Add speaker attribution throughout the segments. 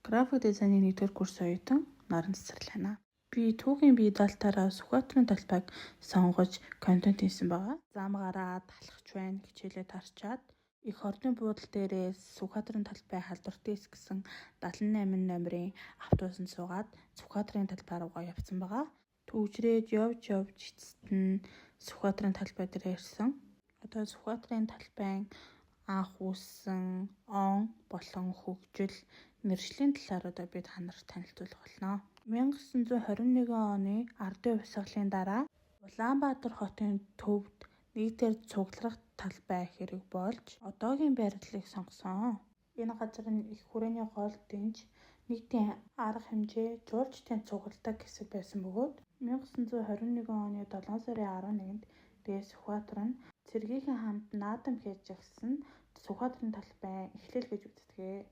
Speaker 1: График дизайны 1-р курс оюутан Наран Цэцэрлэг. Би түүхийн бие даалтаараа Сүхбаатарын талбайг сонгож контент хийсэн байгаа. Зам гараад алхаж байна, хичээлээ тарчаад их орны буудал дээрээс Сүхбаатарын талбай Халдварт гэсэн 78 номерын автобусанд суугаад Сүхбаатарын талбай руугаа явсан байгаа. Түгжрээд явж явж эцэст нь Сүхбаатарын талбай дээр ирсэн. Одоо Сүхбаатарын талбайн анх үүссэн он болон хөгжил мэргэжлийн талаар одоо би та нарт танилцуулах болно. 1921 оны ардын хувьсгалын дараа Улаанбаатар хотын төвд нийтээр цугларах талбай хэрэг болж одоогийн байрлалыг сонгосон. Энэ газар нь их хүрээний гол дэнж, нийтийн арга хэмжээ, жуулчдын цугладаг хэсэг байсан бөгөөд 1921 оны 7 сарын 11-нд дээд Сүхбаатар нь цэргийнхээ хамт наадам хийж жагссан Сүхбаатарын талбай эхлэл гэж үздэг.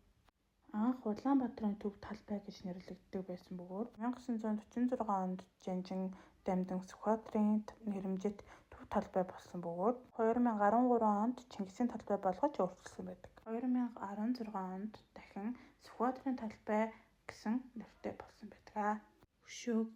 Speaker 1: Анх Улаанбаатарын төв талбай гэж нэрлэгддэг байсан бөгөөд 1946 онд Жанжин дамжин Сүхбаатарын нэрэмжит төв талбай болсон бөгөөд 2013 онд Чингисийн талбай болгож өөрчилсөн байдаг. 2016 онд дахин Сүхбаатарын талбай гэсэн нэртэй болсон байдаг. Хөшөөг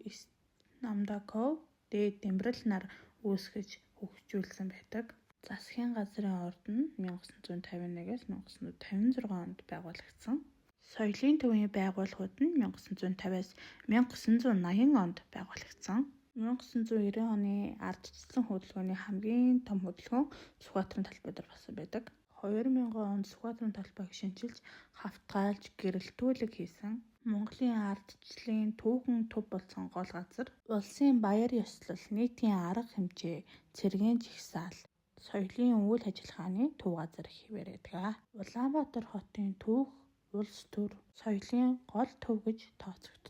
Speaker 1: Намдаков дээд Дэмбэрэл нар үүсгэж хөгжүүлсэн байдаг. Засгийн газрын ордон нь 1951-ээс 1956 онд байгуулагдсан. Соёлын төвийн байгууллагууд нь 1950-аас 1980 онд байгуулагдсан. 1990 оны ардчилсан хөдөлгөөний хамгийн том хөдөлгөөн Сүхбаатарын талбай дээр болсон байдаг. 2000 онд Сүхбаатарын талбайг шинэчилж, хавтгайлж, гэрэлтүүлэг хийсэн. Монголын ардчлалын түүхэн төв болсон гол газар, улсын баяр ёслол, нийтийн арга хэмжээ, цэргийн жагсаал, соёлын үйл ажиллагааны төв газар хэвээр байдаг. Улаанбаатар хотын түүх, улс төр, соёлын гол төв гэж тооцогддог.